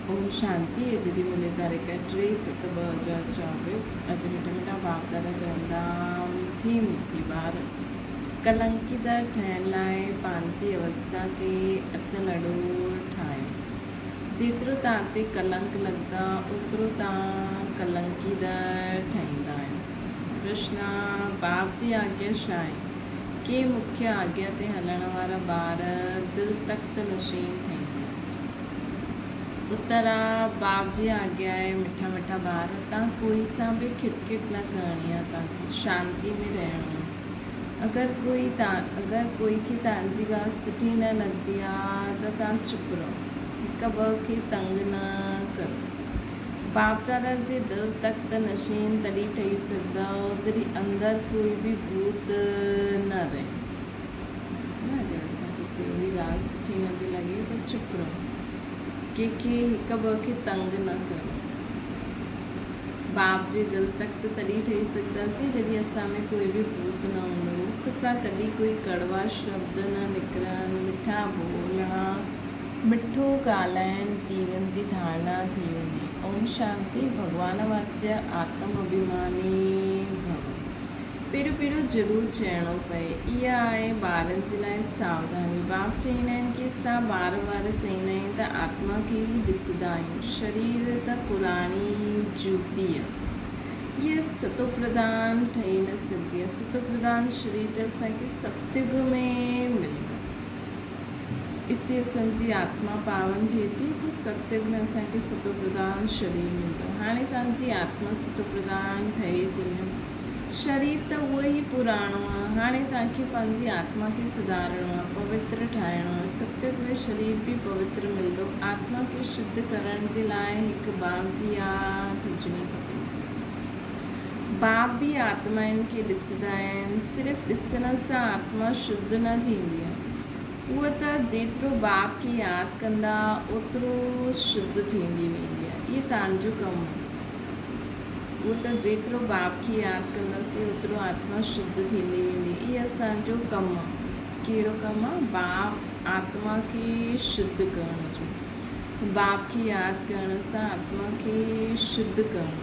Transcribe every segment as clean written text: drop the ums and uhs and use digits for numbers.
اوم شانتي اڄ جي ملي تاريخ 3/7/2024 اڄ مٺا مٺا باپ دادا چوندا مٺي مٺي ٻار ڪلنڪيدار ٺهڻ لاء پنهنجي اوستا کي اچل اڏول ٺاهيو جيترو توهان تي ڪلنڪ لڳندا اوترو توهان ڪلنڪيدار ٺهيندا آهيو پرشنا باپ جي آگيا ڇا آهي ڪي مکيه آگيا تي هلڻ وارا ٻار دل تخت نشين ٺهيندا آهن. اتر آ باپ جي آگيا آهي مٺا مٺا ٻار تان ڪوئي سان به کٽ کٽ نه ڪرڻي آ تان کي شانتي ۾ رهڻو آ اگر ڪوئي تان اگر ڪوئي کي تان جي ڳالهه سٺي نه لڳندي آ ته تان چپ رهو هڪ ٻه کي تنگ نه ڪرو باپ دادا جي دل تخت نشين تڏهن ٺهي سگهندؤ جڏهن اندر ڪوئي به ڀوت نه رهي. نه اگر اسان کي ڪنهن جي ڳالهه سٺي نه ٿي لڳي ته چپ رهو. ڪنهن کي هڪ ٻه کي تنگ نه ڪرو. باپ جي دل تخت تڏهن ٺهي سگهنداسين جڏهن اسان ۾ ڪوئي به ڀوت نه هوندو. مک سان ڪڏهن ڪوئي ڪڙوا شبد نه نڪرن، مٺا ٻولڻا. مٺو ڳالهائڻ جيون جي ڌارڻا ٿي وڃي. اوم شانتي ڀڳوان واچيه آتم اڀيماني ڀو. پهريون پهريون ضرور چئڻو پئي. اها آهي ٻارن جي لاء ساوڌاني. باپ چئيندا آهن ڪي اسان بار بار چئيندا آهيون ته آتما کي ئي ڏسندا آهيون. شرير ته پراڻي جوتي آهي. اها ستوپرڌان ٺهي نه سگهندي آهي. ستوپرڌان شرير ته اسان کي ستيگ ۾ ملندو. اتي اسان جي آتما پاون ٿئي ٿي، پوء ستيگ ۾ اسان کي ستوپرڌان شرير ملندو. هاڻي توهان جي آتما ستوپرڌان ٺهي ٿي نه. شرير ته اهو ئي پراڻو آهي. هاڻي توهان کي پنهنجي آتما کي سڌارڻو آهي، پوتر ٺاهڻو آهي. ستيگ ۾ شرير به پوتر ملندو. آتما کي شڌ ڪرڻ جي لاء هڪ باپ جي ياد هجڻي کپي. باپ به آتمائن کي ڏسندا آهن. صرف ڏسڻ سان آتما شڌ نه ٿيندي آهي. هوء ته جيترو باپ کي ياد ڪندا اوترو شڌ ٿيندي ويندي آهي. اهي توهان جو ڪم آهي. هوء ته جيترو باپ کي ياد ڪنداسين اوترو آتما شڌ ٿيندي ويندي. اهي اسان جو ڪم آهي. ڪهڙو ڪم آهي؟ باپ آتما کي شڌ ڪرڻ جو. باپ کي ياد ڪرڻ سان آتما کي شڌ ڪرڻ.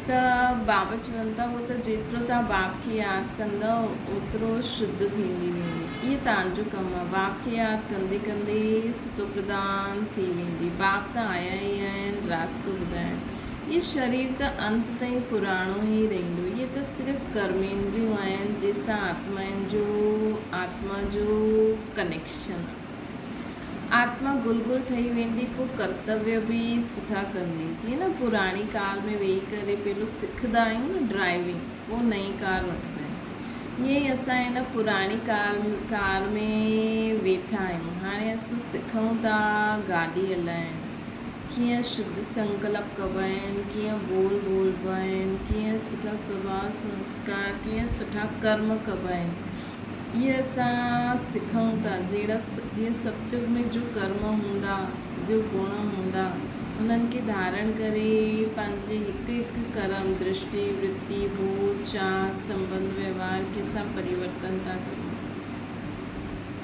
ته بابا چون ٿا هو ته جيترو توهان باپ کي ياد ڪندؤ اوترو شڌ ٿيندي ويندي. اهي توهان جو ڪم آهي. باپ کي ياد ڪندي ڪندي ستوپرڌان ٿي ويندي. باپ ته آيا ئي آهن راستو ٻڌائڻ. اهي شرير ته انت تائين پراڻو ئي رهندو. اهي ته صرف ڪرميندريون آهن جنهن سان آتمائن جو آتما جو ڪنيڪشن آهي. آتما گل گل ٺهي ويندي پوء ڪرتويه به سٺا ڪندي. جيئن نه پراڻي ڪار ۾ ويهي ڪري پهريون سکندا آهيون نه ڊرائيونگ پوء نئين ڪار وٺندا آهيون. ائين ئي اسان هن پراڻي ڪار ڪار ۾ ويٺا آهيون. هاڻي اسان سکون ٿا گاڏي هلائڻ. ڪيئن شڌ سنڪلپ ڪبا آهن، ڪيئن ٻول ٻولبا آهن، ڪيئن سٺا سڀاء سنسڪار، ڪيئن سٺا ڪرم ڪبا آهن. اهي اسان سکون ٿا، جهڙا جيئن ستيگ ۾ جو ڪرم هوندا، جو گڻ هوندا، انهن کي ڌارڻ ڪري پنهنجي هڪ هڪ ڪرم، درشٽي، ورتي، ٻول، چال، سنٻنڌ، وهنوار کي اسان پريورتن ٿا ڪريون.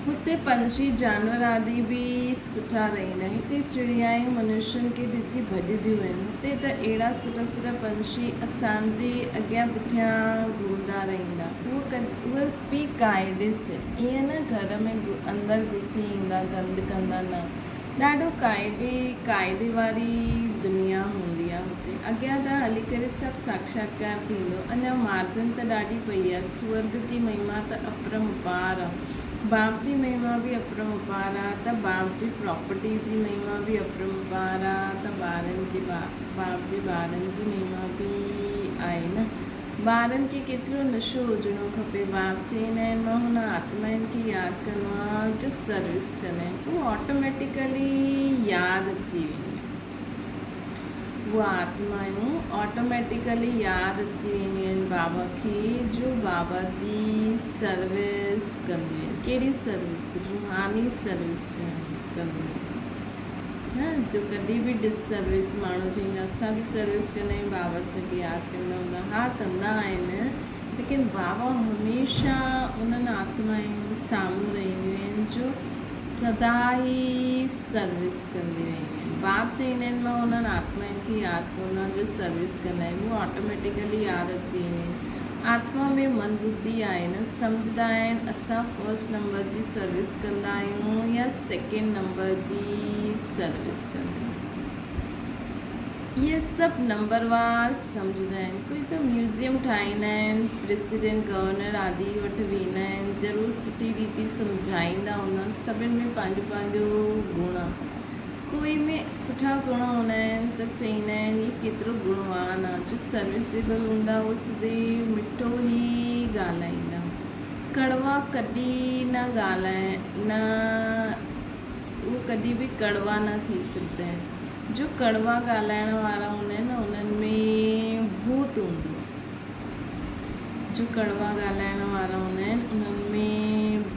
هتي پنڇي، جانور آدي به سٺا رهندا. هتي چڙيائون منشين کي ڏسي ڀڄنديون آهن. هتي ته اهڙا سٺا سٺا پنڇي اسان جي اڳيان پٺيان گهمندا رهندا. اهي به قاعدي سر، ائين نه گهر ۾ اندر گهسي ايندا گند ڪندا نه. ڏاڍو قاعدي قاعدي واري دنيا هوندي آهي هتي. اڳيان ته هلي ڪري سڀ ساکشاتڪار ٿيندو. اڃا مارجن ته ڏاڍي پئي آهي. سورڳ جي مهما ته اپرم اپار آ. باپ جي مهما به اپرم اپار آ ته باپ جي پراپرٽي جي مهما به اپرم اپار آ ته ٻارن جي باپ جي ٻارن جي مهما به آهي نه. ٻارن کي ڪيترو نشو هجڻو کپي. باپ چئيندا آهن مان هن آتمائن کي ياد ڪندو آهيان جو سروس ڪندا آهن اهو آٽوميٽيڪلي ياد اچي وينديون آهن. اهي آتمائون آٽوميٽيڪلي ياد اچي وينديون آهن بابا کي جو بابا جي سروس ڪنديون آهن. ڪهڙي سروس؟ روحاني سروس ڪنديون آهن. نه جو ڪڏهن به ڊس سروس ماڻهو چئيندا اسان به سروس ڪندا آهيون بابا اسان کي ياد ڪندا هوندا ها ڪندا آهن ليڪن بابا هميشه انهن آتمائن سامهون رهنديون آهن جو سدا ئي سروس ڪندي رهنديون آهن. باپ چئيندا آهن مان انهن آتمائن کي ياد ڪندو آهيان جو سروس ڪندا آهن هو آٽوميٽيڪلي ياد اچي ويندي آهن. آتما ۾ من ٻڌي آهي نه سمجهندا آهن اسان فرسٽ نمبر جي سروس ڪندا آهيون يا سيڪنڊ نمبر جي سروس ڪندا آهيون. اهي سڀ نمبروار سمجهندا آهن. ڪوئي ته ميوزيم ٺاهيندا آهن، پريزيڊنٽ، گورنر آدي وٽ ويندا آهن، ضرور سٺي ريتي سمجهائيندا هوندا. سڀن ۾ پنهنجو پنهنجو گڻ آهي. ڪوئي ۾ سٺا گڻ هوندا آهن ته چئيندا آهن هي ڪيترو گڻوان آهي. جو سروسيبل هوندا اهو سڌي مٺو ئي ڳالهائيندا. ڪڙوا ڪڏهن نه ڳالهائين نه اهو ڪڏهن به ڪڙوا نه ٿي سگهندا آهن. جو ڪڙوا ڳالهائڻ وارا هوندا آهن نه انهن ۾ ڀوت هوندو آهي. جو ڪڙوا ڳالهائڻ وارا هوندا آهن انهن ۾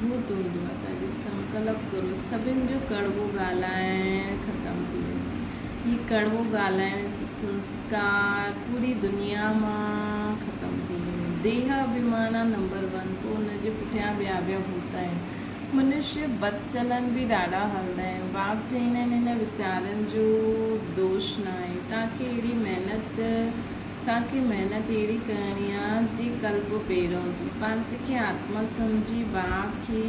ڀوت هوندو آهي ته اڄ سنڪلپ ڪرو سڀن جو ڪڙوو ڳالهائڻ ختم ٿي وڃي. هي ڪڙوو ڳالهائڻ جو سنسڪار پوري دنيا مان ختم ٿي وڃي. ديهه اڀيمان آهي نمبر ون پوء ان جي پٺيان ٻيا ٻيا ڀوت آهن. منشي بدچلن به ڏاڍا هلندا آهن. باپ چئيندا آهن هن ويچارن جو دوش ناهي. توهان کي اهڙي محنت توهان کي محنت اهڙي ڪرڻي آ جي ڪلپ پهريون جي. پنهنجي کي آتما سمجهي باپ کي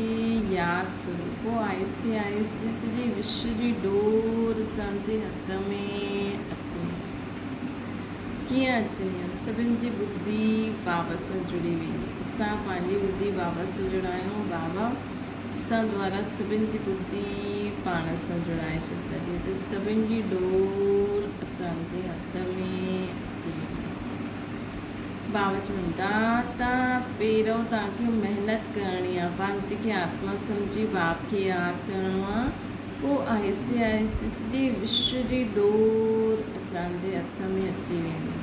ياد ڪرو. پوء آهستي آهستي سڄي وشو جي ڏور اسان جي هٿ ۾ اچڻي آ. ڪيئن اچڻي آ؟ سڀن جي ٻڌي بابا سان جڙي ويندي. اسان پنهنجي ٻڌي بابا سان جڙايون، بابا اسان دوارا سڀن جي ٻڌي پاڻ سان جڙائي ڇڏيندا، جيئن ته سڀن جي ڏور اسان جي هٿ ۾ اچي ويندي. بابا چون ٿا ته پهريون توهان کي محنت ڪرڻي آ، پنهنجي کي آتما سمجهي باپ کي ياد ڪرڻو آ، پوء آهستي آهستي سڄي وشو جي ڏور اسان جي هٿ ۾ اچي ويندي.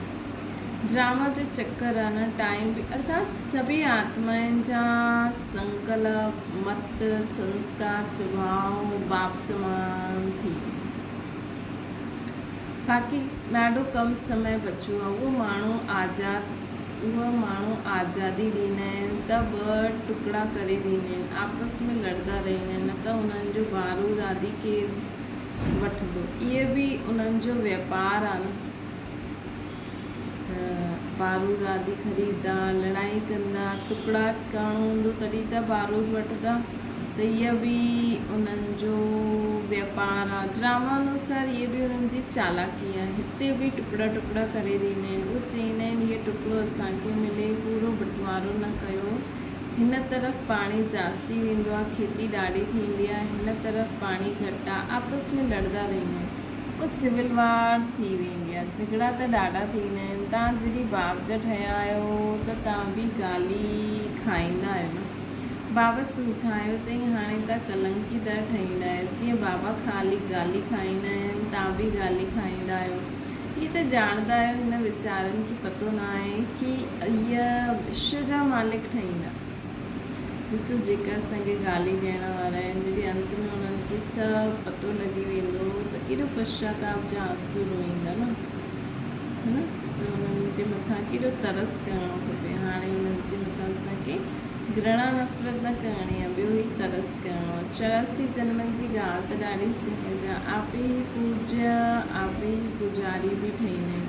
ڊراما جو چڪر آ نه ٽائيم به ارٿات سڀئي آتمائن جا سنڪلپ، مت، سنسڪار، سڀاء باپ سمان ٿي ويندا. باقي ڏاڍو ڪم سمي بچيو آ اهو ماڻهو آزاد اهي ماڻهو آزادي ڏيندا آهن ته ٻه ٽڪڙا ڪري ڏيندا آهن، آپس ۾ لڙندا رهندا آهن، نه ته انهن جو بارود آدي ڪير وٺندو. اهي به انهن جو واپار آهي نه ته بارود آدي خريدندا، لڙائي ڪندا، ٽڪڙا ڪرڻو هوندو تڏهن ته بارود وٺندا ته اهي به انهن جو واپار آهي. ڊراما انوسار اهي به انهن جي چالاڪي آهي. هتي به ٽڪڙا ٽڪڙا ڪري ڏيندا آهن. اهي چئيندا آهن هيء ٽڪڙو اسان کي ملي، پورو بٽوارو نه ڪيو. هن طرف پاڻي جاستي ويندو آهي، کيتي ڏاڍي ٿيندي آهي، هن طرف پاڻي گهٽ آهي. آپس ۾ لڙندا رهندا آهن. پوء سول وار ٿي ويندي آهي. جهڳڙا ته ڏاڍا ٿيندا آهن. توهان جڏهن باپ جا ٺهيا آهيو ته توهان به گالي کائيندا آهيو نه. بابا سمجهايو ته هاڻي توهان ڪلنڪي طرح ٺهيندا آهيو. جيئن بابا خالي گالي کائيندا آهن، توهان به گالي کائيندا آهيو. اهي ته ڄاڻندا آهيو هن ويچارن کي پتو نه آهي ڪي اهي وشو جا مالڪ ٺهيندا. ڏسو جيڪا اسان کي گالي ڏيڻ وارا آهن جڏهن انت ۾ انهن کي سڀ پتو لڳي ويندو ته ڪيڏو پشچاتاپ جا آنسو روئيندا نه. ها نه ته انهن جي مٿان ڪيڏو ترس ڪرڻو کپي. هاڻي انهن جي مٿان اسان کي گهرڻا نفرت نه ڪرڻي آ، ٻيو هي ترس ڪرڻو آ. 84 جنمن جي ڳالهه ته ڏاڍي سهج آ. آپي هي پوڄ آپي هي پوڄاري به ٺهيندا آهن.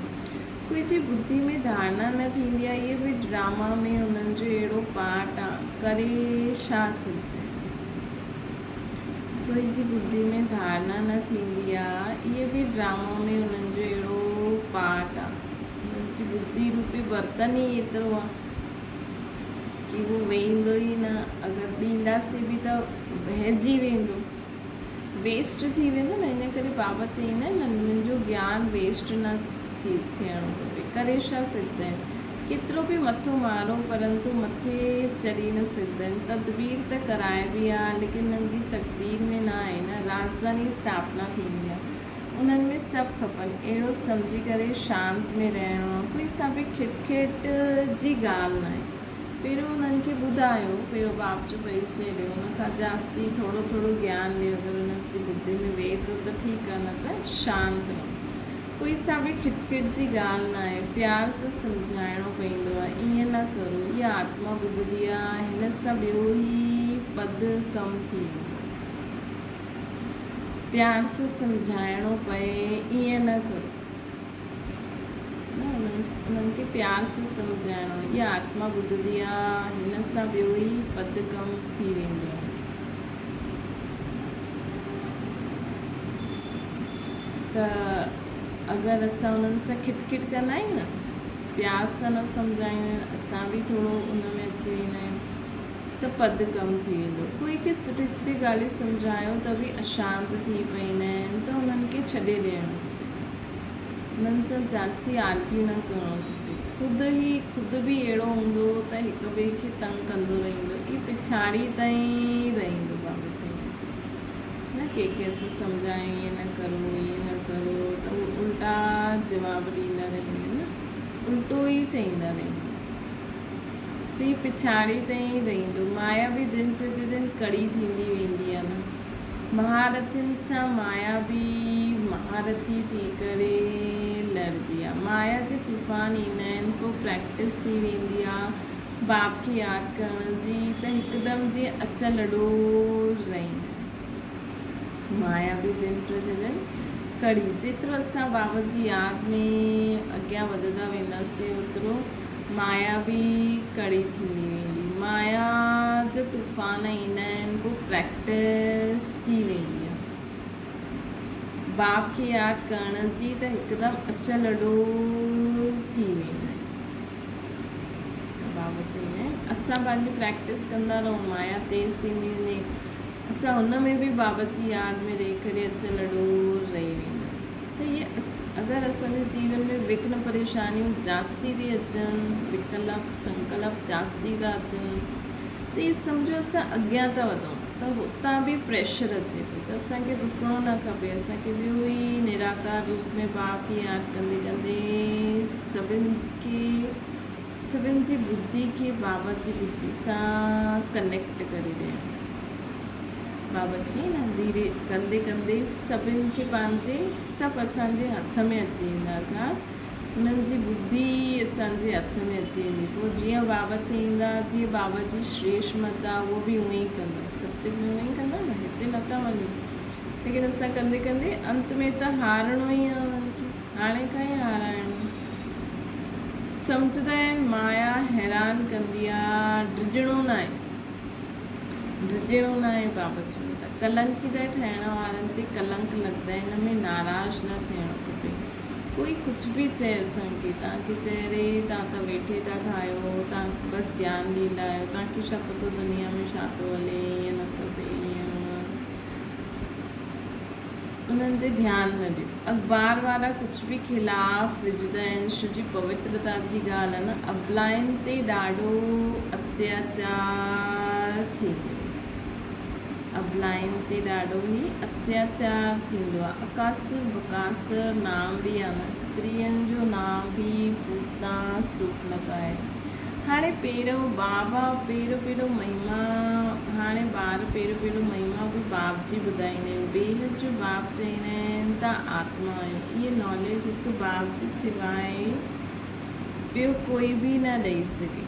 ڪوئي جي ٻڌي ۾ ڌارڻا نه ٿيندي آ، اهي به ڊراما ۾ انهن جو اهڙو پارٽ آ، ڪري ڇا سگهبو. ڪوئي جي ٻڌي ۾ ڌارڻا نه ٿيندي آ، اهي به ڊراما ۾ انهن جو اهڙو پارٽ آ. انهن جي ٻڌي روپي برتن ئي ايترو آ. ڪي هو ويندو ئي نه، اگر ڏينداسين به ته وهجي ويندو، ويسٽ ٿي ويندو نه، ان ڪري بابا چئيندا آهن نه منهنجو گيان ويسٽ نه ٿي ٿيڻو کپي، ڪري ڇا سگهندا آهن، ڪيترو به مٿو مارو پرنتو مٿي چڙهي نه سگهندا آهن، تدبير ته ڪرائبي آهي ليڪن انهن جي تقدير ۾ نه آهي نه، رازداني اسٿاپنا ٿيندي آهي. انهن ۾ سڀ کپن، اهڙو سمجهي ڪري شانت ۾ رهڻو آهي، ڪوئي سان به کٽ کٽ جي ڳالهه ناهي. پهريون انهن کي ٻڌايو، پهريون باپ جو پريچي ڏيو، ان کان جاستي ٿورو ٿورو گيان ڏيو، اگر انهن جي ٻڌي ۾ ويهي ٿو ته ٺيڪ آهي نه ته شانت رهو. ڪوئي سان به کٽ کٽ جي ڳالهه ناهي، پيار سان سمجهائڻو پوندو آهي، ائين نه ڪرو، اها آتما ٻڌندي آهي، هن سان ٻيو ئي پد ڪم ٿي ويندو. پيار سان سمجهائڻو پئي ائين نه ڪرو نه انهن کي پيار سان سمجهائڻو اها آتما ٻڌندي آ هن سان ٻيو ئي پد ڪم ٿي ويندو آ ته اگر اسان انهن سان کٽ کٽ ڪندا آهيون نه پيار سان نه سمجهائيندا آهيون اسان به ٿورو ان ۾ اچي ويندا آهيون ته پد ڪم ٿي ويندو. ڪوئي کي سٺي سٺي ڳالهيون سمجهايو ته به اشانت ٿي پئيندا آهن ته انهن کي ڇڏي ڏيڻو کپي. انهن سان جاستي آرگيو نه ڪرڻو کپي. خود هي خود به اهڙو هوندو ته هڪ ٻئي کي تنگ ڪندو رهندو. هي پڇاڙي تائين رهندو بابا چئي نه ڪي کي اسان سمجهايون ائين نه ڪرو ائين نه ڪرو ته هو الٽا جواب ڏيندا رهندا نه الٽو ئي چئيندا رهندا. تي پڇاڙي تائين رهندو. مايا به دن پرتي دن ڪڙي ٿيندي ويندي آهي نه. مهارٿين سان مايا به مهارٿي ٿي ڪري لڙندي آهي. مايا جي طوفان ايندا آهن پوء پريڪٽس ٿي ويندي آهي باپ کي ياد ڪرڻ جي ته هڪدم جيئن اچل ڏور رهندا آهن. مايا به دن پرتي دن ڪڙي. جيترو اسان بابا جي ياد ۾ اڳيان وڌندا وينداسين اوترو مايا به ڪڙي ٿيندي ويندي. مايا جا طوفان ايندا آهن پوء پريڪٽس ٿي ويندي آهي. باپ کي ياد ڪرڻ جي ته هڪدم اچل ڏور ٿي ويندا آهن. ته بابا چوندا آهن اسان پنهنجي پريڪٽس ڪندا رهون مايا تيز ٿيندي ويندي. اسان ان ۾ به بابا جي ياد ۾ رهي ڪري اچل ڏور رهي وينداسين ته اهي اگر اسان جي جيون ۾ وگهن پريشانيون جاستي ٿي اچن وڪلپ سنڪلپ جاستي ٿا اچن ته اهي سمجهو اسان اڳيان ٿا وڌون ته هتان به پريشر اچي ٿو ته اسان کي رڪڻو نه کپي اسان کي ٻيو ئي نراڪار روپ ۾ باب کي ياد ڪندي ڪندي سڀن کي سڀن جي ٻڌي کي بابا جي ٻڌي سان ڪنيڪٽ ڪري ڏيڻ. بابا چيائين نه ڌيري ڪندي ڪندي سڀن کي پنهنجي سڀ اسان جي هٿ ۾ اچي ويندا ارٿات انهن جي ٻڌي ئي اسان جي هٿ ۾ اچي ويندي پوء جيئن بابا چئيندا جيئن بابا جي شريش مت آ اهو به اونئين ئي ڪندا ستيگ ۾ اونئين ئي ڪندا نه هتي نٿا مڃن ليڪن اسان ڪندي ڪندي انت ۾ ته هارڻو ئي آ انهن کي هاڻي کان ئي هارائڻو. سمجهندا آهن مايا حيران ڪندي آ ڊڄڻو ناهي ڊڄڻو ناهي بابا چون ٿا ڪلنڪيدار ٺهڻ وارن تي ڪلنڪ لڳندا آهن ان ۾ ناراض نه ٿيڻو کپي ڪوئي ڪجهه به چئي اسان کي توهان کي چئي اري توهان ته ويٺي ٿا کايو توهان بس گيان ڏيندا آهيو توهان کي ڇا پتو دنيا ۾ ڇا ٿو هلي ائين نٿو ٿئي ائين هونئن انهن تي ڌيان نه ڏيو. اخبار وارا ڪجهه به خلاف وجهندا آهن شو جي پوترتا جي ڳالهه نه ابلائن تي ڏاڍو اتياچار ٿيندو ابلائن تي ڏاڍو ئي اتياچار ٿيندو آهي اڪاسر بڪاسر نام به آهي نه استرين جو نام به پوتنا سوپنڪ آهي. هاڻي پهريون بابا پهريون پهريون مهما هاڻي ٻار پهريون پهريون مهما به باپ جي ٻڌائيندا آهن بيحد جو باپ چئيندا آهن تان آتما آهيو اهي ناليج هڪ باپ جي سواء ٻيو ڪوئي به نه ڏئي سگهي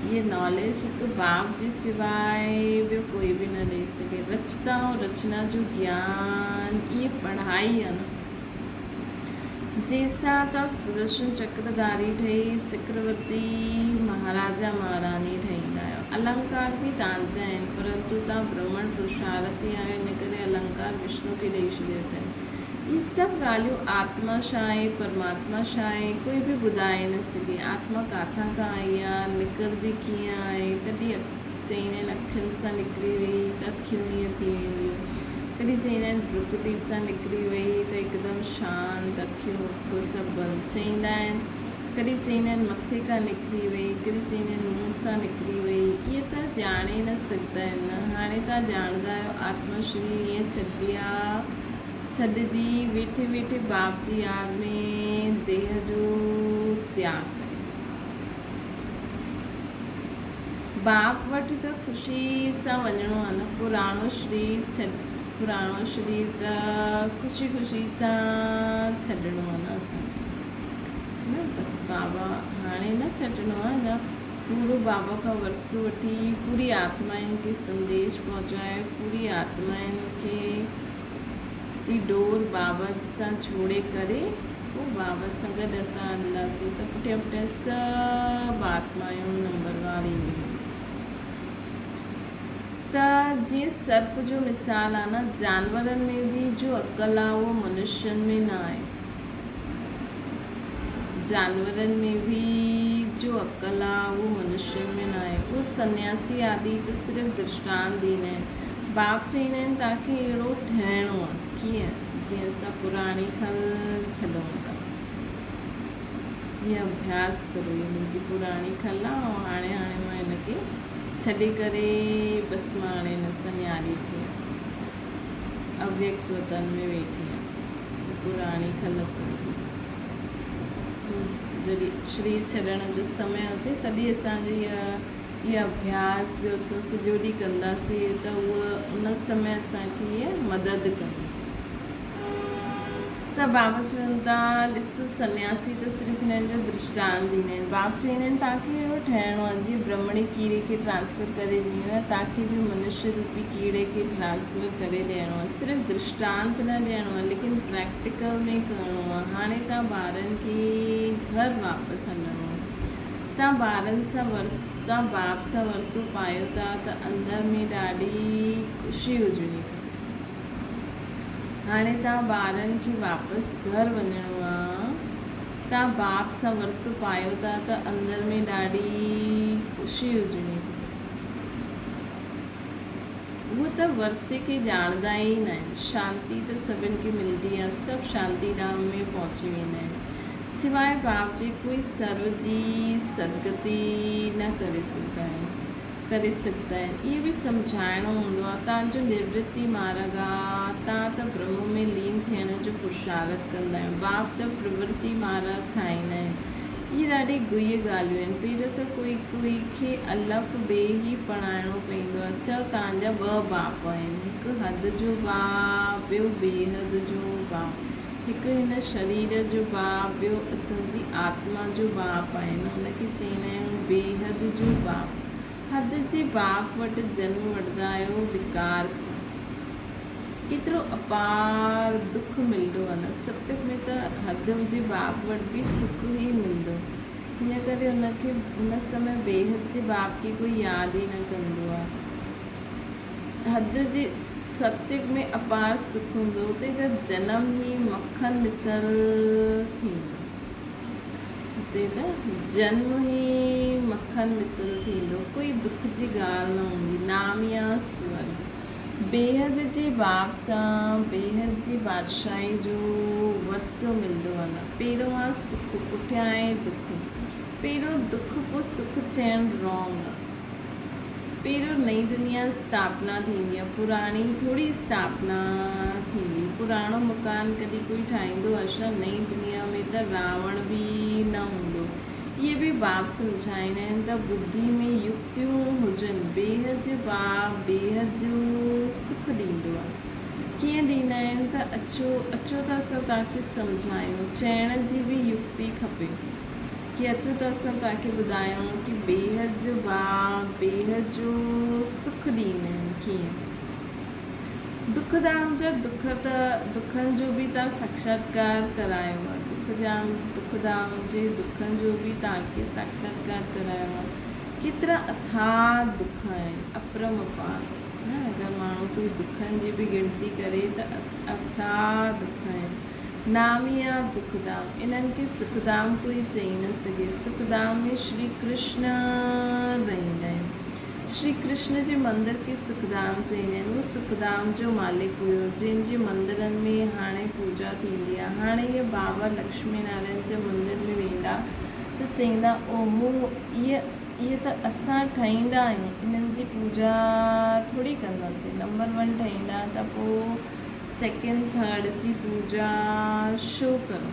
اهي ناليج هڪ باپ جي سواء ٻيو ڪوئي به نه ڏئي سگهي رچتا ۽ رچنا جو گيان اهي پڙهائي آهي نه جنهن سان تان سودرشن چڪرڌاري ٺهي چڪرورتي مهاراجا مهاراني ٺهيندا آهيو. النڪار به تان جا آهن، پرنتو تان برهمڻ پرشارتي آهيو، ان ڪري النڪار وشنو کي ڏئي ڇڏيا اٿن. اهي سڀ ڳالهيون آتما ڇا آهي، پرماتما ڇا آهي، ڪوئي به ٻڌائي نه سگهي. آتما ڪاٿان کان آئي آهي، نڪرندي ڪيئن آهي، ڪڏهن چئيندا آهن اکين سان نڪري وئي ته اکيون ائين ٿي وينديون. ڪڏهن چئيندا آهن ڀرڪٽي سان نڪري وئي ته هڪدم شانت اکيون اک سڀ بند چئيندا آهن. ڪڏهن چئيندا آهن مٿي کان نڪري وئي، ڪڏهن چئيندا آهن منهن سان نڪري وئي. اهي ته ڄاڻي نه سگهندا آهن نه. هاڻي توهان ڄاڻندا آهيو آتما شرير ائين ڇڏبي آ. ڇڏندي ويٺي ويٺي باپ جي ياد ۾ ديهه جو تياڳ ڪري. باپ وٽ ته خوشي سان وڃڻو آ نه پراڻو شرير ڇڏ پراڻو شرير ته خوشي خوشي سان ڇڏڻو آ نه اسان کي نه بس بابا هاڻي نه ڇڏڻو آ نه پورو بابا کان ورثو وٺي پوري آتمائن کي سنديش پهچائي پوري آتمائن کي جي ڏور بابا سان جوڙي ڪري پوء بابا سان گڏ اسان هلنداسين ته پٺيان پٺيان سڀ آتمائون نمبروار اينديون. ته جيئن سرپ جو مثال آ نه، جانورن ۾ به جو عقل آ اهو منشين ۾ نه آهي. جانورن ۾ به جو عقل آ اهو منشين ۾ نه آهي. اهي سنياسي آدي ته صرف درشٽانت ڏيندا آهن. باپ چئيندا آهن توهان کي اهڙو ٺهڻو آ. ڪيئن؟ جيئن اسان پراڻي کل ڇڏون ٿا. هي اڀياس ڪرو. هي منهنجي پراڻي کل آ ۽ هاڻي هاڻي مان هن کي ڇڏي ڪري بس مان هاڻي هن سان نياري ٿي آهيان. اويڪت وطن ۾ ويٺي آهيان. هي پراڻي کل اسان جي. جڏهن شرير ڇڏڻ جو سمي هجي تڏهن اسان جو هي اڀياس جو اسان سڄو ڏينهن ڪنداسين ته اهو ان سمي اسان کي هيء مدد ڪندي. ته بابا چون ٿا، ڏس سنياسي ته صرف هنن جو درشٽانت ڏيندا آهن. باب چوندا آهن، توهان کي اهڙو ٺهڻو آهي، جيئن برهمڻي ڪيڙي کي ٽرانسفر ڪري ڏني آهي، توهان کي به منشيه روپي ڪيڙي کي ٽرانسفر ڪري ڏيڻو آهي. صرف درشٽانت نه ڏيڻو آهي، ليڪن پريڪٽيڪل ۾ ڪرڻو آهي. هاڻي توهان ٻارن کي گهر واپس هلڻو آهي. توهان ٻارن سان ورثو، توهان باپ سان ورثو پايو ٿا ته اندر ۾ ڏاڍي خوشي هجڻي کپي. هاڻي توهان ٻارن کي واپس گهر وڃڻو آ. توهان باپ سان ورثو پايو ٿا ته اندر ۾ ڏاڍي خوشي هجڻي کپي. اهي ته ورثي کي ڄاڻندا ئي ناهن. شانتي ته سڀن کي ملندي آ. سڀ شانتي ڌام ۾ پهچي ويندا آهن. سواء باپ جي ڪوئي سرو جي سدگتي نه ڪري سگهندا آهن. ڪري سگهندا آهن. اهو به سمجهائڻو هوندو آهي. تان جو نرورتي مارڳ آ، تان ته برهم ۾ لين ٿيڻ جو پرشارٿ ڪندا آهيون. باپ ته پرورتي مارڳ ٺاهيندا آهن. اهي ڏاڍي گهي ڳالهيون آهن. پهريون ته ڪوئي ڪوئي کي الف بي ئي پڙهائڻو پوندو آهي. چئو تان جا ٻه باپ آهن. هڪ حد جو باپ، ٻيو بيحد جو باپ. هڪ هن شرير جو باپ، ٻيو اسان جي آتما جو باپ آهي نه ان کي چئيندا آهيون بيحد جو باپ. حد جي باپ وٽ جنم وٺندا آهيو وڪار سان. ڪيترو اپار دک ملندو آهي نه. ستيگ ۾ ته حد جي باپ وٽ به سک ئي ملندو. هن ڪري ان کي ان سمي بيحد جي باپ کي ڪوئي ياد ئي نه ڪندو آهي. حد جي ستيگ ۾ اپار سک هوندو، اتي ته جنم ئي مکن مثل ٿيندو. اتي ته جنم ئي مکن مثل ٿيندو، ڪوئي دک جي ڳالهه نه هوندي. نام يا سورڳ. بيحد جي باب سان بيحد جي بادشاهي جو ورثو ملندو آهي نه. پهريون آ سک، پٺيان آهي دک. پهريون دک پوء سک چئڻ رانگ آ. پهريون نئين دنيا اسٿاپنا ٿيندي آ پراڻي ٿوري اسٿاپنا ٿيندي پراڻو مڪان ڪڏهن ڪوئي ٺاهيندو آ ڇا نئين دنيا ۾ ته راوڻ به نه هوندو اهي به باب سمجهائيندا آهن ته ٻڌي ۾ يڪتيون هجن بيحد جو باب بيحد جو سک ڏيندو آ ڪيئن ڏيندا آهن ته اچو اچو ته اسان توهان کي سمجهايون چئڻ جي به يڪتي کپي. ڪي اچو ته اسان توهان کي ٻڌايون ڪي بيحد جو باغ بيحد جو سک ڏيندا آهن ڪيئن دک ڌام جا دک ته دکن جو به توهان ساکشاتڪار ڪرايو آهي دک ڌام دک ڌام جي دکن جو به توهان کي ساکشاتڪار ڪرايو آهي ڪيترا اٿاهه دک آهن اپرم اپار نه اگر ماڻهو ڪوئي دکن جي به ڳڻتي ڪري ته اٿاهه دک آهن ناميا دکڌام، انهن کي سکڌام ڪوئي چئي نه سگهي. سکڌام ۾ شري ڪرشن رهندا آهن. شري ڪرشن جي مندر کي سکڌام چئيندا آهن. اهو سکڌام جو مالڪ هيو، جنهن جي مندرن ۾ هاڻي پوڄا ٿيندي آهي. هاڻي اهي بابا لڪشمي نارائڻ جي مندر ۾ ويندا ته چئيندا، اوهو، اهي اهي ته اسان ٺاهيندا آهيون، انهن جي پوڄا ٿوري ڪنداسين. نمبر ون ٺاهيندا ته پوء سيڪنڊ ٿرڊ جي پوڄا شو ڪرو.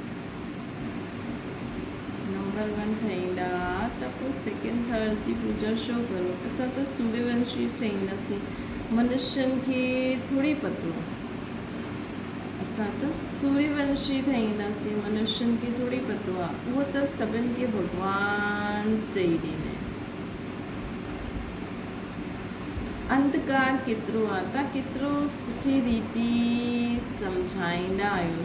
نمبر ون ٺهيندا ته پوء سيڪنڊ ٿرڊ جي پوڄا شو ڪرو. اسان ته سوريه ونشي ٺهينداسين. منشين کي ٿوري پتو آ. اسان ته سوريه ونشي ٺهينداسين. منشين کي ٿوري پتو آ. اهو ته سڀن کي ڀڳوان چئي ڏيندا آهن. انڌڪار ڪيترو آ، توهان ڪيترو سٺي ريتي سمجهائيندا آهيو.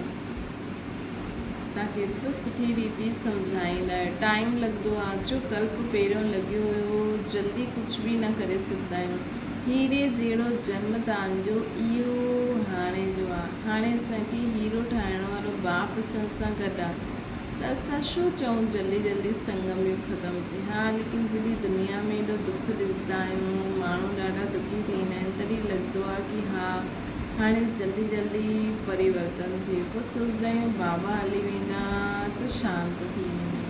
توهان ڪيترو سٺي ريتي سمجهائيندا آهيو. ٽائيم لڳندو آ، جو ڪلپ پهريون لڳيو هيو، جلدي ڪجهه به نه ڪري سگهندا آهيون. هيري جهڙو جنم توهان جو اهو هاڻي جو آ. هاڻي اسان کي هيرو ٺاهڻ وارو باپ اسان سان گڏ آ. ته اسان ڇو چئون جلدي جلدي سنگم يگ ختم ٿئي. ها ليڪن جڏهن دنيا ۾ ايڏو دک ڏسندا آهيون ماڻهو ڏاڍا دکي ٿيندا آهن تڏهن لڳندو آهي ڪي ها هاڻي جلدي جلدي پريورتن ٿئي پوء سوچندا آهيون بابا هلي ويندا ته شانت ٿي ويندا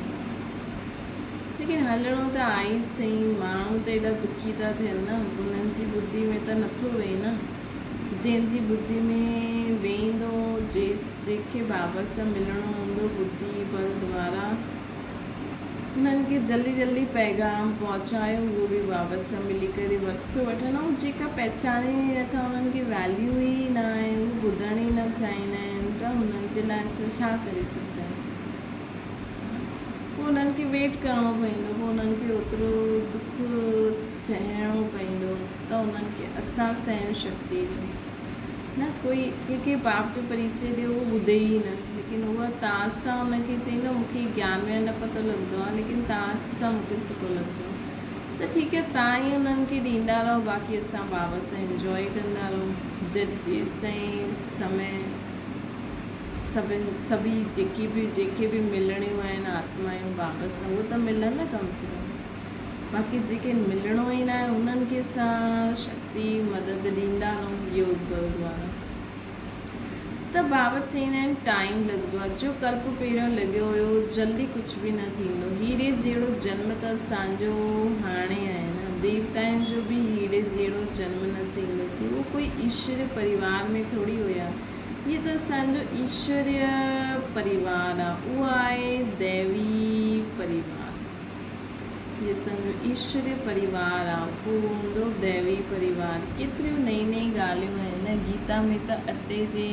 ليڪن هلڻو ته آهي ئي سهي ماڻهو ته ايڏا دکي ٿا ٿين نه انهن جي ٻڌي ۾ ته نٿو ويهي نه. جنهن جي ٻڌي ۾ ويهندو، جنهن کي بابا سان ملڻو هوندو، ٻڌي بل دوارا انهن کي جلدي جلدي پيغام پهچايو، اهو به بابا سان ملي ڪري ورثو وٺن ۽ جيڪا پهچانين ئي نٿا، انهن کي ويليو ئي نه آهي، هو ٻڌڻ ئي نه چاهيندا آهن ته هنن جي لاء اسان ڇا ڪري سگهندا آهيون؟ پوء انهن کي ويٽ ڪرڻو پوندو، پوء انهن کي اوترو دک سهڻو پوندو ته انهن کي اسان سهڻ شڪتي ڏيون. نه ڪوئي ڪنهن کي باپ جو پريچي ڏيو اهو ٻڌي ئي نه، ليڪن اها توهان سان ان کي چئيندو مون کي گيان ويان نه پتو لڳندو آهي ليڪن توهان سان مون کي سٺو لڳندو آهي ته ٺيڪ آهي توهان ئي انهن کي ڏيندا رهو باقي اسان بابا سان انجوائي ڪندا رهون جيستائين سمي سڀن سڀئي جيڪي به جيڪي به ملڻيون آهن آتمايون بابا سان اهي ته ملن نه ڪم سي ڪم باقي جيڪي ملڻو ئي ناهي انهن کي اسان شڪتي مدد ڏيندا رهون يوگ بل دوارا ته بابا چئيندا آهن ٽائيم لڳندو آهي جو ڪلپ پهريون لڳيو هيو جلدي ڪجهه به نه ٿيندو هيري جهڙو جنم ته اسانجو هاڻي آهي نه ديوتائن جو به هيري جهڙو جنم نه چئينداسين اهو ڪوئي ايشوري پريوار ۾ ٿوري هيا هيء ته اسان جو ايشوريه پريوار آ، اهو آهي ديوي پريوار. هي اسان جو ايشوريه پريوار آ، پوء هوندو ديوي پريوار. ڪيتريون نئين نئين ڳالهيون آهن نه گيتا ۾ ته اٽي جي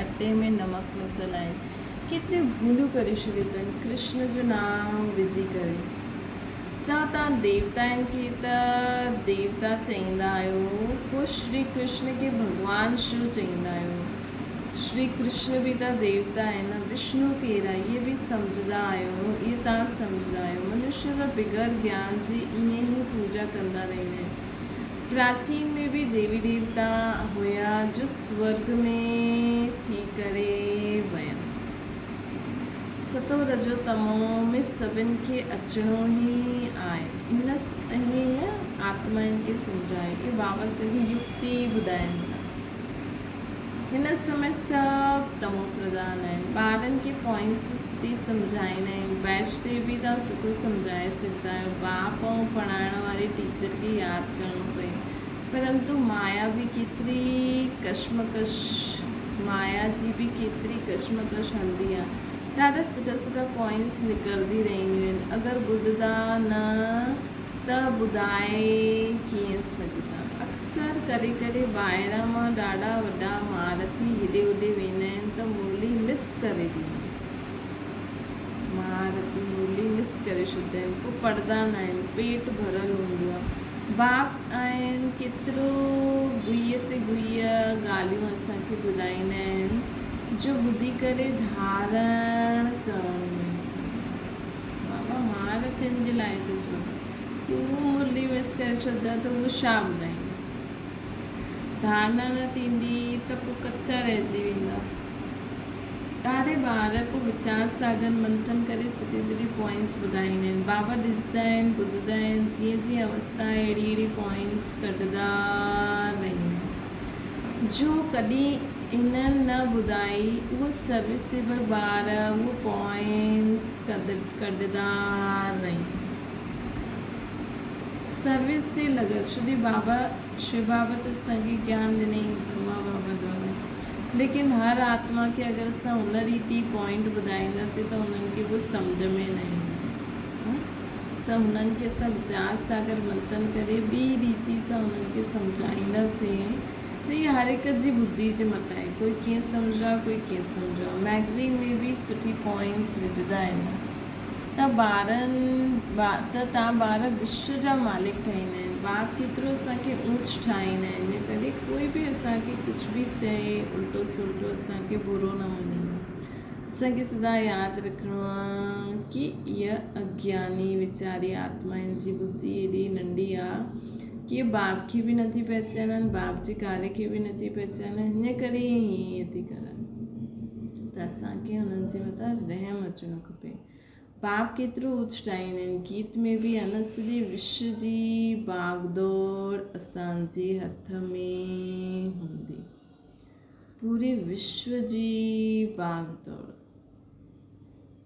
اٽي ۾ نمڪ مسل آهي. ڪيتريون ڀوليون ڪري ڇڏيون اٿن ڪرشن جو نام وجهي ڪري. چئو توهان ديوتائن کي ته ديوتا چئيندا آهيو، پوء شري ڪرشن کي ڀڳوان شو چئيندا آهيو. شري ڪرشن به ته ديوتا آهن نه، وشنو ڪير آهي؟ اهي به سمجهندا آهيو، اهي توهان سمجهندا آهيو. منشيه ته بغير گيان جي ائين ئي پوڄا ڪندا رهندا آهن. پراچين ۾ به ديوي ديوتا هيا جو سورڳ ۾ ٿي ڪري ويا. ستو رجو تمو ۾ سڀن کي اچڻو ئي آهي. هن ائين آتمائن کي سمجهايو. اهي بابا اسان کي يڪتي ٻڌائين ٿا. هن سمي سڀ تمو پرڌان آهن. ٻارن کي پوائنٽس سٺي سمجهائيندا آهيون. بيچ تي به توهان سٺو سمجهائي سگهندا آهيو. باپ ۽ پڙهائڻ واري ٽيچر کي ياد ڪرڻو پئي. پرنتو مايا به ڪيتري ڪشمڪش مايا جي به ڪيتري ڪشمڪش هلندي آ. ڏاڍا سٺا سٺا پوائنٽس نڪرندي رهنديون آهن. اگر ٻڌندا نه ته ٻڌائي ڪيئن سگهندا. اڪثر ڪري ڪري ٻاهران مان ڏاڍا وڏا مهارٿي هيڏي هوڏي ويندا آهن ته مرلي مس ڪري ڏيندا آهن. مهارٿي مرلي مس ڪري ڇڏيندا آهن. پوء پڙهندا نه آهن. پيٽ ڀريل هوندو آ. باپ آهن ڪيترو گوئيء تي گوئيء ڳالهيون اسان کي ٻڌائيندا آهن جو ٻڌي ڪري ڌارڻ ڪرڻ ۾ بابا مار ٿين جي لاء ٿو چوان ڪي اهو مرلي مس ڪري ڇڏدا ته اهو ڇا ٻڌائيندا ڌارڻا نه ٿيندي ته پوء ڪچا رهجي ويندا. ڏاڍي ٻار پوء ويچار ساگر منٿن ڪري سٺي سٺي پوائنٽس ٻڌائيندا آهن. بابا ڏسندا آهن، ٻڌندا آهن، جيئن جيئن اوستا آهي اهڙي اهڙي پوائنٽس ڪڍندا رهندا آهن. جو ڪڏهن هنن نه ٻڌائي اهو سروسيبل ٻار اهو پوائنٽس ڪڍندا رهندا آهن. سروس تي لڳل ڇو جي بابا شو بابا ته اسان کي گيان ڏنائين برهما بابا دوارا. ليڪن هر آتما کي اگر اسان ان ريتي پوائنٽ ٻڌائينداسين ته انهن کي اهو سمجهه ۾ نه ايندو ته هنن کي اسان ويچار ساگر منٿن ڪري ٻي ريتي سان انهن کي سمجهائينداسين ته هي هر هڪ جي ٻڌي جي مٿان آهي ڪوئي ڪيئن سمجهندو آهي ڪوئي ڪيئن سمجهندو آهي ميگزين ۾ به سٺي پوائنٽس وجهندا آهن. ته ٻارن ته توهان ٻار وشو جا مالڪ ٺهيندا آهن. باپ ڪيترو اسان کي اوچ ٺاهيندا آهن. ان ڪري ڪوئي به اسان کي ڪجهه به چئي الٽو سلٽو اسان کي برو نه مڃڻو آهي. اسان کي سدا ياد رکڻو آهي ڪي اها اگياني ويچاري آتما هن جي ٻڌي ايڏي ننڍي آهي ڪي باپ کي به نٿي پهچانن باپ جي ڪاري کي به نٿي پهچانن هن ڪري ائين ٿي ڪرن ته اسان کي هنن جي مٿان رحم اچڻو کپي. باپ ڪيترو اوچ ٺاهيندا آهن. گيت ۾ به آهي نه سڄي وشو جي باغدور اسان جي هٿ ۾ هوندي. پوري وشو جي باغدور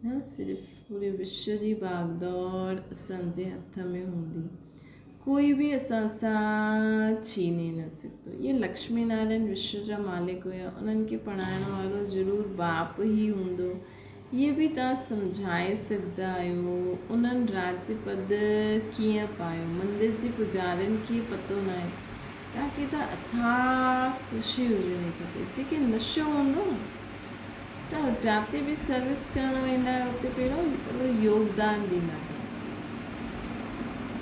نه صرف پوري وشو جي باغدور اسان جي هٿ ۾ هوندي. ڪوئي به اسان سان ڇيني نه سگهندو. اهي لڪشمي نارائڻ وشو جا مالڪ هيا، انهن کي پڙهائڻ وارو ضرور باپ ئي هوندو. اهي به توهان سمجهائي سگهندا آهيو، انهن راڄ پد ڪيئن پايو؟ مندر جي پوڄارين کي پتو ناهي. توهان کي ته اٿاهه خوشي هجڻي کپي. جيڪي نشو هوندو نه ته جاتي به سروس ڪرڻ ويندا آهيو اتي پهريون هڪڙو يوگدان ڏيندا ڪيو.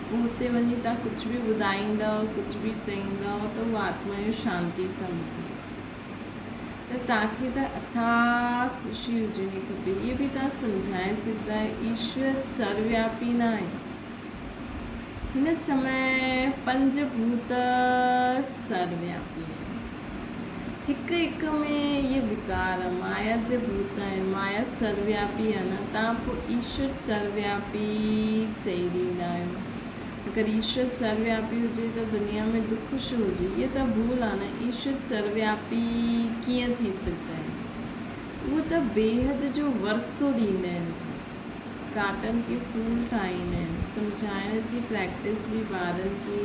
پوء اتي وڃي توهان ڪجهه به ٻڌائيندؤ، ڪجهه به چئيندؤ ته اهو آتما جو شانتي سان ٻڌندو. ته توهان کي ته اٿاهه خوشي هجڻي کپي. اهي به توهان سمجهائي سگهندا آهيو، ايشور سروياپي ناهي. هن سمي پنج ڀوت سروياپي آهن. هڪ هڪ ۾ اهي وڪار، مايا جي ڀوت آهن. مايا سروياپي آهي نه، توهان پوء ايشور سروياپي چئي ڏيندا آهيو. اگر ايشور سروياپي هجي ته دنيا ۾ دک ڇو هجي؟ هيء ته ڀول آهي نه، ايشور سروياپي ڪيئن ٿي سگهندا آهن؟ اهو ته بيحد جو ورثو ڏيندا آهن اسان کي. ڪاٽن کي ڦول ٺاهيندا آهن. سمجهائڻ جي پريڪٽس به ٻارن کي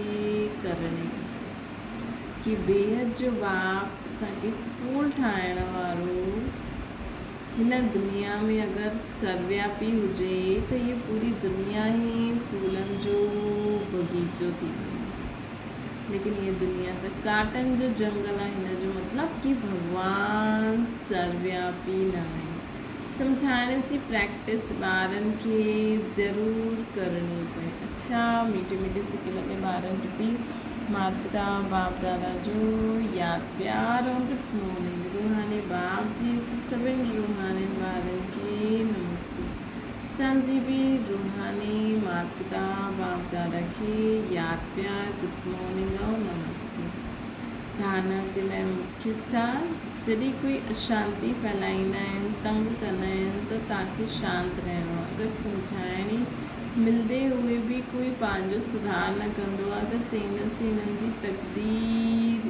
ڪرڻي کپي. ڪي بيحد جو باپ اسان کي ڦول ٺاهڻ وارو هن دنيا ۾ اگر سروياپي هجي ته هيء پوري دنيا ئي ڦولن جو باغيچو ٿي وڃي. ليڪن هيء دنيا ته ڪانٽن جو جنگل آهي. هن جو مطلب ڪي ڀڳوان سروياپي ناهي. سمجهائڻ جي پريڪٽس ٻارن کي ضرور ڪرڻي پئي. اڇا ميٺي ميٺي سڪ لڳي ٻارن ٽپي مات پتا باپ دادا جو ياد پيار ۽ گڊ مارننگ روحاني باپ جي سڀن روحانين ٻارن کي نمستي اسان جي به روحاني مات پتا باپ دادا کي ياد پيار گڊ مارننگ ۽ نمستي. ڌارڻا جي لاء مکيه سار، جڏهن ڪوئي اشانتي ڦهلائيندا آهن، تنگ ڪندا آهن ته توهان کي شانت رهڻو آهي. اگر سمجهائڻي ملندي هوئي به ڪوئي پنهنجو سڌار نه ڪندو آهي ته چئينداسين هنن جي تقدير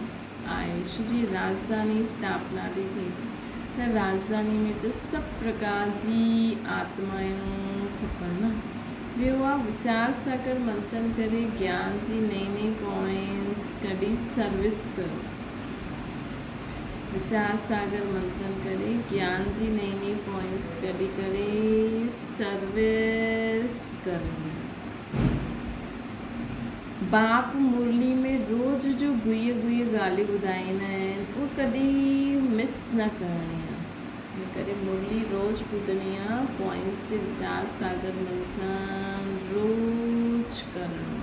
آهي. ڇو جي راڄڌاني اسٿاپنا ٿي ٿئي ته راڄڌاني ۾ ته سڀ پرڪار جي آتمائون کپن نه. ٻيو آ ويچار ساگر منٿن ڪري گيان جي نئين نئين پوائنٽس ڪڍي سروس ڪرو. ويچار ساگر منٿن ڪري گيان جي نئين نئين پوائنٽس ڪڍي ڪري سروس ڪرڻي. باپ مرلي ۾ روز جو گهي گهي ڳالهيون ٻڌائيندا آهن اهي ڪڏهن مس نه ڪرڻي آ. ان ڪري مرلي روز ٻڌڻي آ، پوائنٽس جي ويچار ساگر منٿن روز ڪرڻو.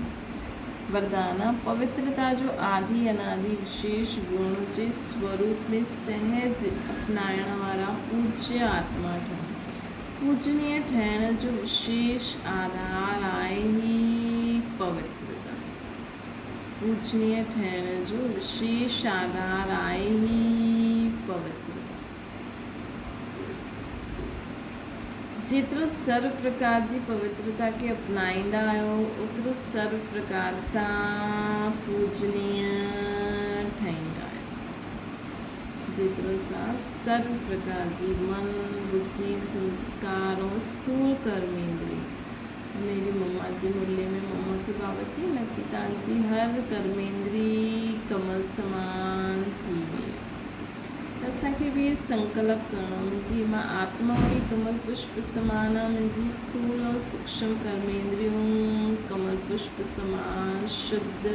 وردان آ، پوترتا جو آدي انادي وشيش گڻ جي سوروپ ۾ سهج اپنائڻ وارا پوجيه آتما ٺهو. پوجنيه ٺهڻ جو وشيش آڌار آهي ئي پوترتا. پوجنيه ٺهڻ جو وشيش آڌار آهي ئي پوترتا. جيترو سرو پرڪار جي پوترتا کي اپنائيندا آهيو، اوترو سرو پرڪار سان پوجنيه ٺهيندا آهيو. جيترو اسان سرو پرڪار جي من، ٻڌي، سنسڪار ۽ اسٿول ڪرم ايندري ميري مما جي مرلي ۾ مما کي بابا چئي نه ڪي تان جي هر ڪرميندري ڪمل سمان ٿي وئي آهي. ته اسان کي به اهي سنڪلپ ڪرڻو منهنجي مان آتما به ڪمل پشپ سمان آ منهنجي اسٿول ۽ سوڪشم ڪرميندريون ڪمل پشپ سمان شڌ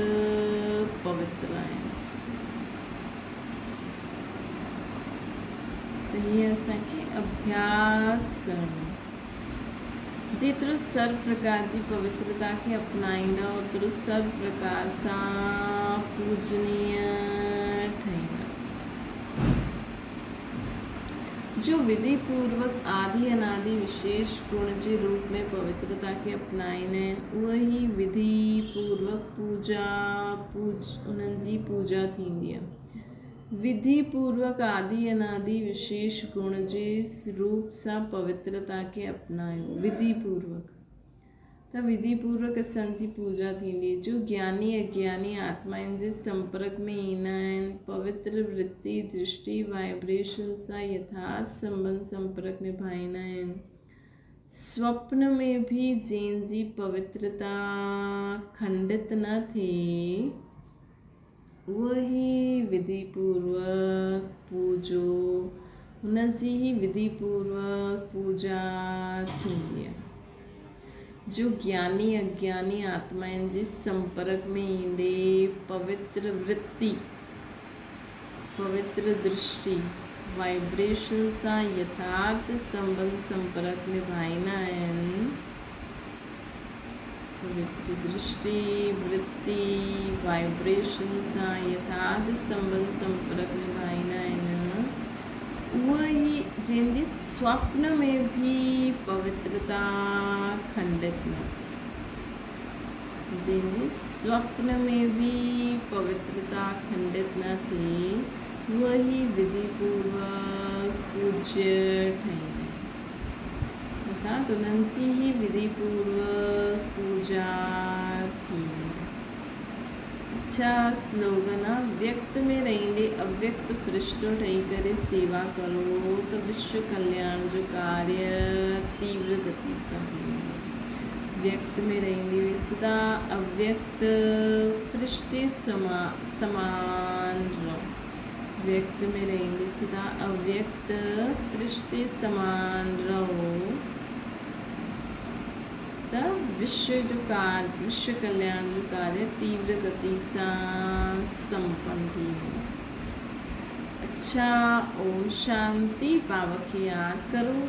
پوتر آهن ته هيئن اسان کي اڀياس ڪرڻو. جيترو سرو پرڪار جي پوترتا کي اپنائيندا اوترو سرو پرڪار سان پوجنيه ٺهيندا. جو وڌي پوروڪ آدي انادي وشيش گڻ جي روپ ۾ پوترتا کي اپنائيندا آهن اهي ئي وڌي پوروڪ پوجا پوج انهن جي پوجا ٿيندي آهي. وڌي پوروڪ آدي انادي وشيش گڻ جي روپ سان پوترتا کي اپنايو. وڌي پوروڪ ته وڌي پوروڪ اسان جي پوجا ٿيندي. جو گياني اگياني آتمائن جي سمپرڪ ۾ ايندا آهن، پوتر ورتي، درشٽي، وائبريشن سان يٿارٿ سنٻنڌ سمپرڪ نڀائيندا آهن. سوپن ۾ به جنهن جي پوترتا کنڊت نه ٿئي، اهو ئي وڌي پوروڪ پوڄو، هن جي ئي وڌي پوروڪ پوڄا ٿيندي آهي. جو گياني اگياني آتمائن جي سمپرڪ ۾ ايندي پوتر ورتي، پوتر درشٽي، وائبريشن سان يٿارٿ سنٻنڌ سمپرڪ نڀائيندا آهن. پوتر درشٽي، ورتي، وائبريشن سان يٿارٿ سنٻنڌ سمپرڪ نڀائيندا آهن، اهو ئي جنهن جي سوپن ۾ به پوترتا کنڊت نه ٿئي. جنهن جي سوپن ۾ به پوترتا کنڊت نه ٿئي، اهو ئي وڌي پوروڪ پوجيه ٺهيندا آهن. ارٿات انهن جي ئي وڌي پوروڪ پوڄا ٿيندي. اڇا سلوگن آ ويڪت ۾ رهندي اويڪت فرشتو ٺهي ڪري سيوا ڪرو ته وشو ڪلياڻ جو ڪاريه تيور گتي سان ٿي ويندو. ويڪت ۾ رهندي هئي سدا اويڪت فرشتي سمان رهو. ويڪت ۾ رهندي سدا اويڪت ته فرشتي سمان رهو ته وشو جو ڪار وشو ڪلياڻ جو ڪاريه تيور گتي سان سمپن ٿي ويندو. اڇا اوم شانتي بابا کي ياد ڪرو.